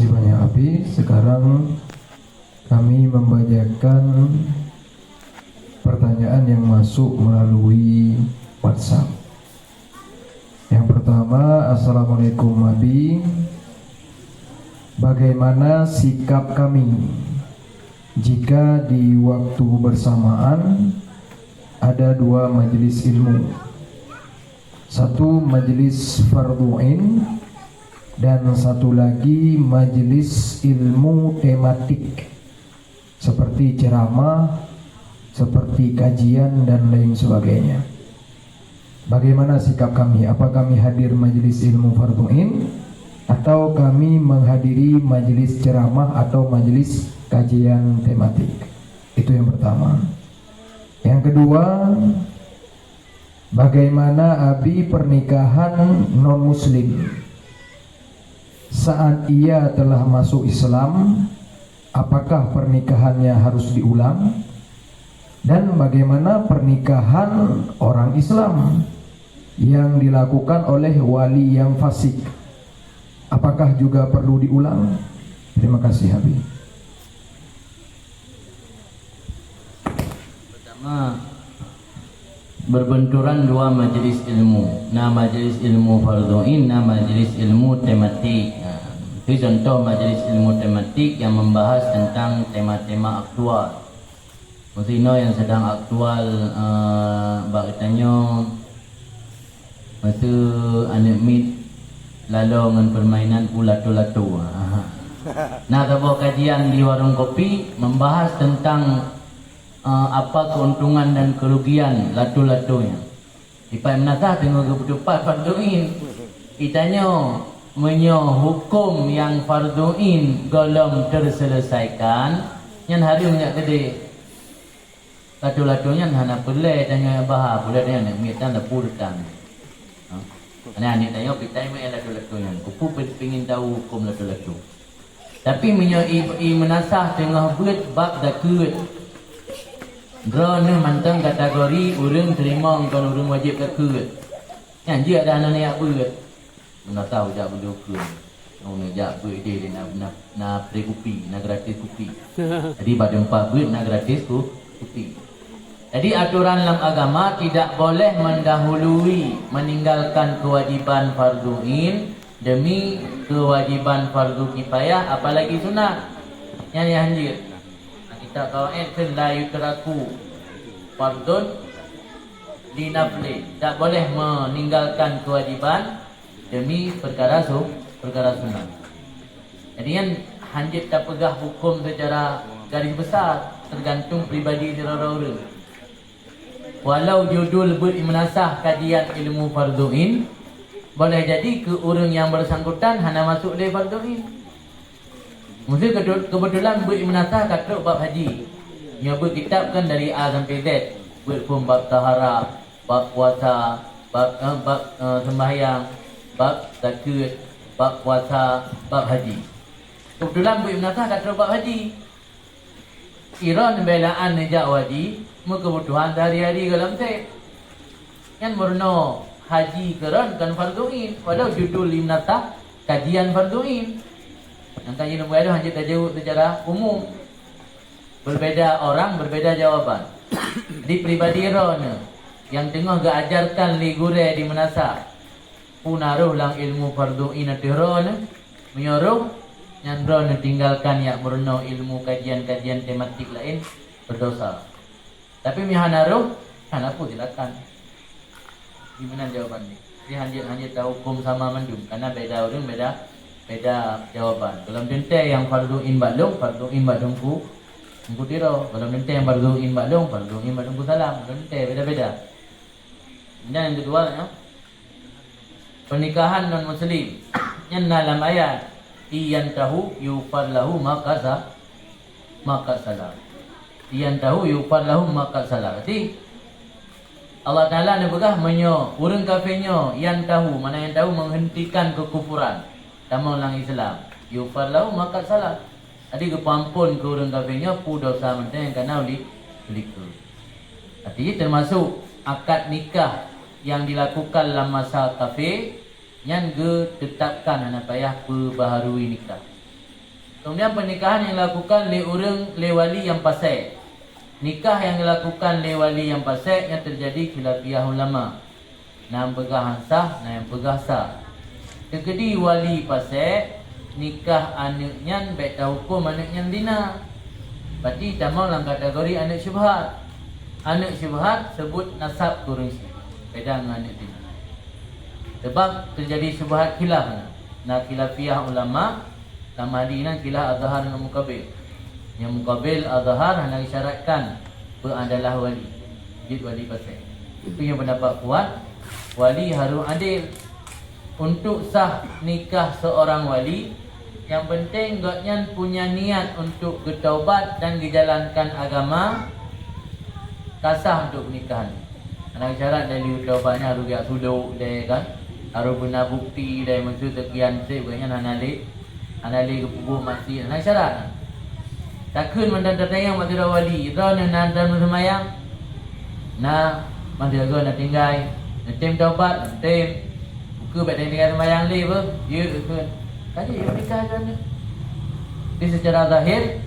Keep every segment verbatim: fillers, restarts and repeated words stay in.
Banyak, Abi. Sekarang kami membacakan pertanyaan yang masuk melalui WhatsApp. Yang pertama, "Assalamualaikum, Abi. Bagaimana sikap kami jika di waktu bersamaan ada dua majelis ilmu? Satu majelis fardhu ain dan satu lagi majelis ilmu tematik, seperti ceramah, seperti kajian, dan lain sebagainya. Bagaimana sikap kami? Apa kami hadir majelis ilmu fardhu ain, atau kami menghadiri majelis ceramah atau majelis kajian tematik?" Itu yang pertama. Yang kedua, bagaimana, Abi, pernikahan non-muslim? Saat ia telah masuk Islam, apakah pernikahannya harus diulang? Dan bagaimana pernikahan orang Islam yang dilakukan oleh wali yang fasik? Apakah juga perlu diulang? Terima kasih, Abi. Pertama, berbenturan dua majelis ilmu. Na majelis ilmu fardhu ain, na majelis ilmu tematik. Ha, itu contoh majelis ilmu tematik yang membahas tentang tema-tema aktual. Meusi inoe nyang sedang aktual, eh, bak geutanyoe, meusi aneuk miet lalo ngon permainan u lato-lato. Na saboh kajian di warong kopi membahas tentang, eh, apa keuntungan dan kerugian lato-lato nyan. Ipat meunasah teungoh geupeutupat fardhu ain. Itanyoe, meunyoe huköm nyang fardhu ain gohlom teuseuleusaikon, nyan hareuem jak keudeh. Lato-lato nyan hana peureulée tanyoe bahas, peureulée tanyoe miet tan leupur tan. Ha? Aneuk-aneuk tanyoe pih tai meu'en lato-lato nyan. Keupeue peuet pingin tahu huköm lato-lato. Tapi meunyoe i, i meunasah teungoh beuet bab zakeuet, droeneuh mantong kategori ureuëng teurimong kon ureuëng wajéb zakeuet. Nyan jeuet dah hana neujak beuet. Meunasah ujak beuet dukun. Nyoe neujak beuet ideh na, na, na free kupi, na gratis kupi. Jadi bak teumpat beuet na gratis ku, kupi. Jadi aturan lam agama tidak boleh mendahului meninggalkan kewajiban fardhu ain demi kewajiban fardhu kifayah, apalagi sunat. Nyan nyang hanjeuet. Kitab Qawaid kheun, "La yutraku fardhun li nafli." Tak boleh meninggalkan kewajiban demi perkara su-, perkara sunat. Jadi nyan hanjeuet tapeugah huköm secara garis besar, tergantung pribadi sidroe-droe ureuëng. Walau judul beuet meunasah kajian ilmu fardhu ain, boleh jadi keu ureuëng nyang bersangkutan hana masuk lé fardhu ain. Meuseu keudut-, keubeutulan beuet meunasah ka trok bab haji. Nyoe beuet kitab kan dari A sampai Z. Beuet phon bab taharah, bab puasa, bab, eh, bab, eh, sembahyang, bab zakeuet, bab puasa, bab haji. Keubeutulan beuet meunasah ka trok bab haji. Iron beulaan neujak u haji, meukeubutuhan sehari-hari gohlom sép. Nyan meurunoe haji keu ron kon fardhu ain, walau judul li meunasah kajian fardhu ain. Nyang ka jinoe buet hanjeuet tajaweueb secara umum. Berbeda orang, berbeda jawaban. Di pribadi droeneuh nyang teungoh geuajarkan lé gurée di meunasah, peue na rhoh lam ilmu fardhu ain ateueh droeneuh? Meunyoe rhoh, nyan droeneuh tinggalkan yak meurunoe ilmu kajian-kajian tematik laén, berdosa. Tapi meunyoe hana rhoh, hana peue, silakan. Di meunan jawaban nyoe. Jadi hanjeuet-hanjeuet tahuköm sama mandum, karena beda ureuëng beda, beda jawaban. Gohlom teuntée nyang fardhu ain bak lôn, fardhu ain bak teungku, teungku Tiro. Gohlom teuntée nyang fardhu ain bak lôn, fardhu ain bak teungku Salam. Gohlom teuntée beda-beda. Kemudian yang kedua, ya, pernikahan non muslim. Nyan na lam ayat, "In yantahu yughfar lahum ma qad sa-, ma qad salaf." "In yantahu yughfar lahum ma qad salaf." Jadi Allah Taala neupeugah, meunyoe ureuëng kafé nyoe, yantahu, makna yantahu, menghentikan kekufuran, tamong lam Islam, yughfar lahum ma qad salaf. Jadi geupeuampon keu ureuëng kafé nyoe peue dosa mantong nyang ka na uli-, ulikeue. Artinya termasuk akad nikah yang dilakukan lam masa kafé, nyan geuteutapkan hana payah peubaharui nikah. Kemudian pernikahan yang dilakukan lé ureuëng lé wali nyang pasék. Nikah nyang dilakukan lé wali nyang pasék nyan teujadi khilafiah ulama. Na nyang peugah han sah, na nyang peugah sah. Teukeudi wali pasék, nikah aneuëk nyan bék tahuköm aneuëk nyan zina. Berarti tamong lam kategori aneuëk syubhat. Aneuëk syubhat seubut nasab keu ureuëng syik, beda ngon aneuëk zina. Sebab teujadi syubhat khilaf na. Na khilafiah ulama, lam hadih nyan khilaf azhar ngon muqabil. Nyang muqabil azhar hana disyaratkan peu adalah wali, jeuet wali pasék. Tapi nyang pendapat kuat, wali harus adil. Untuk sah nikah seorang wali, yang penting gobnyan punya niat untuk geutaubat dan geujalankan agama, ka sah untuk pernikahan. Hana syarat dari taubat nyan harus geujak sulok lé kan, harus beuna bukti lé, maksud sekian seb gobnyan hana lé, hana lé geupeubuet maksiat, hana syarat. Takheun mantong tatanyong bak sidroe wali, droeneuh na droeneuh seumayang? Na, mantong na tinggai, neutem taubat, neutem. Ukeue bék tinggai seumayang lé beuh, jeuet ukeue. Ka jeuet nikah droeneuh. Tapi secara zahir,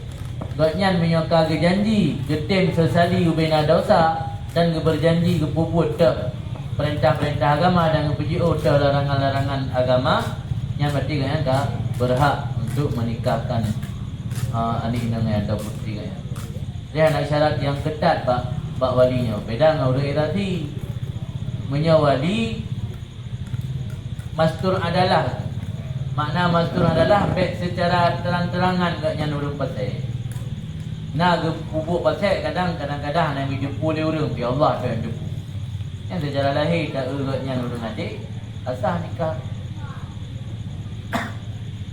gobnyan meunyoe ka geujanji geutem seusali ubena desya dan geubeurjanji geupeubuet teuh peurintah-peurintah agama dan geupeujiôh teuh larangan-larangan agama, nyan berarti gobnyan ka beurhak untuk menikahkan, eh, aneuk inong nyan atau putri nyan. Jadi hana syarat nyang keutat bak, bak wali nyoe, beda ngon ureuëng irasi. Meunyoe wali mastur adalah. Makna mastur adalah bék seucara terang-terangan gobnyan ureuëng pasék. Na geupeubuet pasék kadang, kadang-kadang hana jiteupeue lé ureuëng, tapi Allah pih nyang teupeue. Nyan seucara lahé taeu gobnyan ureuëng adé, ka sah nikah.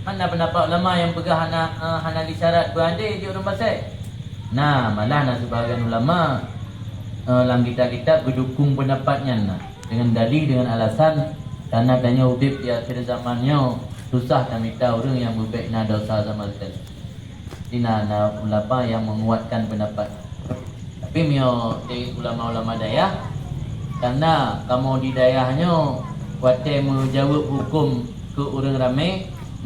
Mana pendapat ulama nyang peugah hana, eh, hana disyarat beuadé jeuet ureuëng pasék? Na, malah na sibagian ulama, eh, lam kitab-kitab geudukung pendapat nyan na. Dengan dalih, dengan alasan, karena tanyoe udeb di akhir zaman nyoe, susah tamita ureuëng nyang beubék na desya sama sekali. Jadi na, na ulama nyang menguatkan pendapat. Tapi meunyoe di ulama-ulama dayah, karena kamoe di dayah nyoe watée meujaweueb huköm keu ureuëng ramé,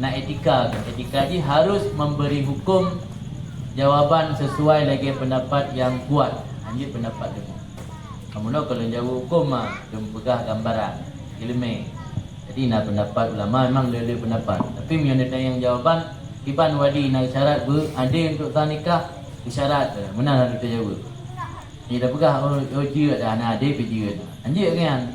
na etika. Etika jih harus memberi huköm jawaban sesuai lagée pendapat nyang kuat, hanjeuet pendapat leumoh. Kamoe nyoe ka lôn jaweueb huköm ma, lôn peugah gambaran, ileumé. Jadi na pendapat ulama memang le-le pendapat. Tapi meunyoe neutanyong jawaban, kiban wali na syarat beuadé untuk sah nikah, syarat, meunan harus teujaweueb. Nyoe tapeugah, oh, oh, jeuet dah, na adé pih jeuet. Hanjeuet nyan.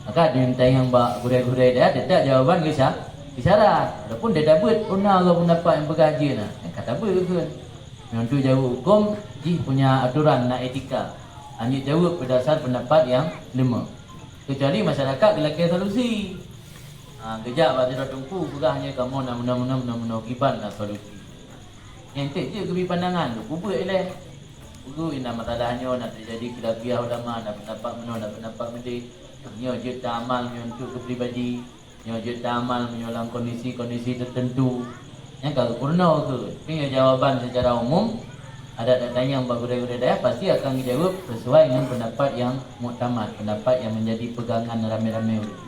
Maka neutanyong bak gurée-gurée dayah, tetap jawaban geusya-, geusyarat. Walaupun dia tabeuet, oh, na lom pendapat nyang peugah jeuet na. Nyang ka tabeuet kheun. Meunyoe untuk jaweueb huköm, jih punya aturan na etika. Hanjeuet jaweueb berdasar pendapat nyang leumoh. Kecuali masyarakat geulakée solusi. Ha, geujak bak sidroe teungku peugah nyoe kamoe na meunoe-meunoe, meunoe-meunoe, kiban na solusi. Nyang ték jeuet geubi pandangan, geupeubuet ilée. Peugah na masalah nyoe na teujadi khilafiah ulama, na pendapat meunoe, na pendapat meudeh. Nyoe jeuet taamal nyoe untuk keu pribadi. Nyoe jeuet taamal meunyoe lam kondisi-kondisi teuteuntu. Nyang ka geupeurunoe keu, tapi nyoe jawaban seucara umum, adat datang nyang bak gurée-gurée dayah pasti akan geujaweueb sesuai ngon pendapat nyang muktamad, pendapat nyang menjadi pegangan ramé-ramé ureuëng.